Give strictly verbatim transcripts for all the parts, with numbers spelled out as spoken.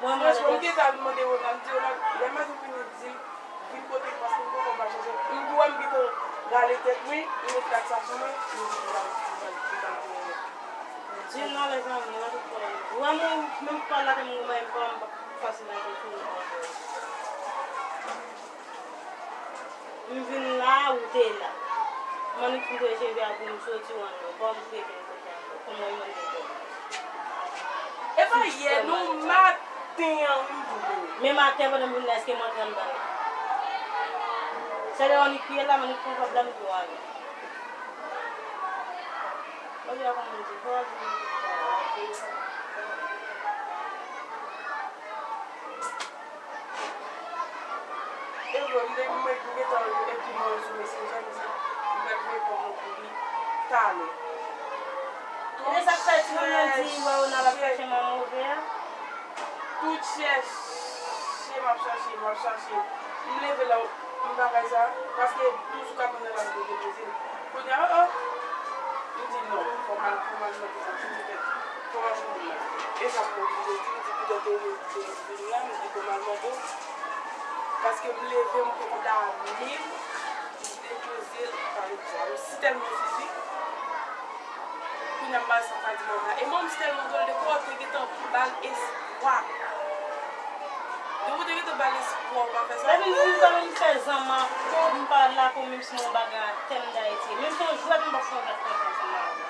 Mwen, mwen, franchman, m gentan al mande Ronald, m di, Ronald, lè maten m vini, di m vin kote m paske m poko pa chèche. M di, w wè m gentan rale tèt mwen, m met kat sa sou mwen, m di, m pral, m pral, m pral di yon lòt. Di m nan lè zanmi, nan tout pwoblèm. Ou wè mwen, menm pa la, m renmen pa, m pa fasil nan tout. M vin la, ou te la. Mannik fout cheve a pou m soti w ann nan. Kòm m te vin kote a. Kòman m mande kòb? E pa yè, non, maten an, wi, m vin. Men maten, pandan m vin la, èske m antre anndan la? Se lè Mannik kriye la, Mannik pran kòb la, m di w ale. Jodi a, kòman m di, fò w di m. E vre, m te, m, m gentan ekri mwen sou Messenger, m di, m pral voye kòb mwen pou li talè. E sa k fè timoun yo di, wè, Ronald ap chache manman ove a. Tout chèche, m ap chache, m ap chache. M leve la, m pa bay sa, paske toujou ka pran nan la m te depoze l. Kounye a, oh, oh. M di non, fò m al, fò m al mande sa, m di petèt, fò m al mande l. E sa m oblije di, m di petèt e li te vin la, m di fò m al mande w. Paske m leve, m poko ta menm depoze l pa lòt bò. M si tèlman sezi. Kounye a m pa wè sa m ka di manman. E manman m si tèlman dwòl, depi w te gentan ba l espwa. Depi w te gentan ba l espwa, w pa fè sa. Depi m vin kanmenm fè zanmi ak kòb, m pa la pou menm si m yon bagay atè m Dayiti. Menm si yon jwèt, m p ap fè yon jwèt konsa ansanm avè w.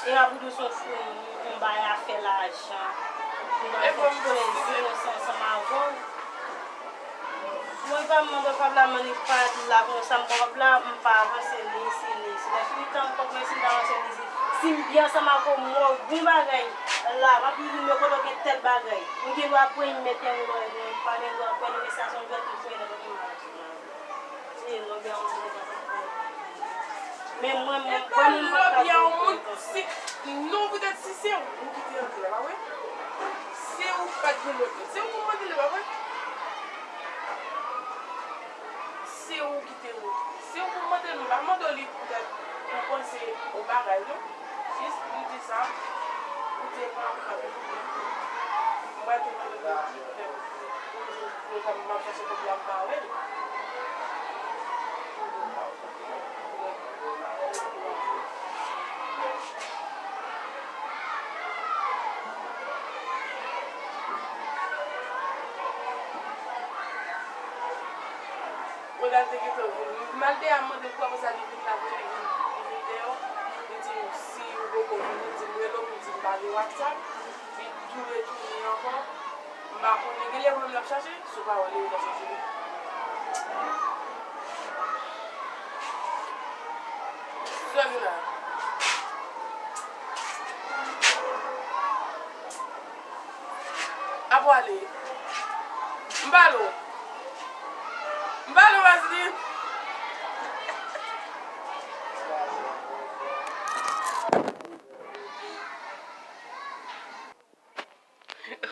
E pa pou di w se yon, yon, yon bagay afè lajan. M p ap fè plezi, yon sa ansanm avè w. Mwen pa mande kòb la, mande pa la konsa, m pran kòb la, m pa avanse ni isi, ni isi. Lè fini tan m pran prensip m pa avanse ni isi. Si m byen ansanm ak ou, m wè w bon bagay la, m ap di w men kote w gen tèl bagay. M gen dwa pran, m mete yon lòyè, m pa gen dwa pran, men sa se yon jwèt m fè nan kote m al ansanm avè w. Se yon lòyè, yon lòyè. Men mwen, mwen, mwen, mwen pa ka di yon moun, si, non, petèt si se ou ki te antre a, pa vre? Se ou ki pa t gen lòt moun. Se ou pou mande l, pa vre? Se ou ki te, se ou pou mande l, m pa mande w li petèt pou panse yon bagay, non. Jis m di sa, ou te pa kapab. Mwen tou mwen di, m ap chache kòb la, m pa wè l. Ronald te gentan vin. M al deyò mande pou apre sa li vin la, li vin, li vin deyò. Li di m, si ou poko vini, di m rele w pou di m pa WhatsApp, li tou retounen ankò. M pa konnen, gen lè menm l ap chache, sou pawòl li, li t ap chache li. Sa gen la. Ap pwale. M pale w. M pale w, Wesley.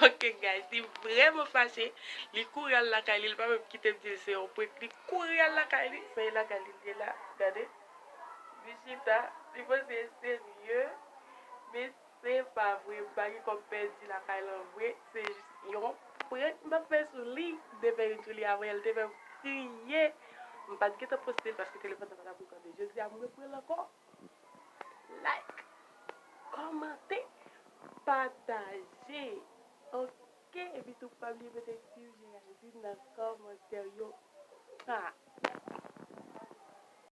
Ok, guys, li vrèman fache. Li kouri al lakay li, li pa menm kite m di l se yon prank. Li kouri al lakay li, men e lakay li li ye la, gade. Li chita, li panse e serye, men se pa vre, m pa gen kòb pèdi lakay lan vre, se jis yon prank m ap fè sou li. M te fè youn sou li avanyè, l te fè m kriye. M pa t gentan poste l paske telefòn nan pa t ap rekòde. Jodi a, m reprann l ankò. Like, kòmante, pataje. Ok, epi tou pa bliye mete Team Geraldine nan kòmantè yo. Ah.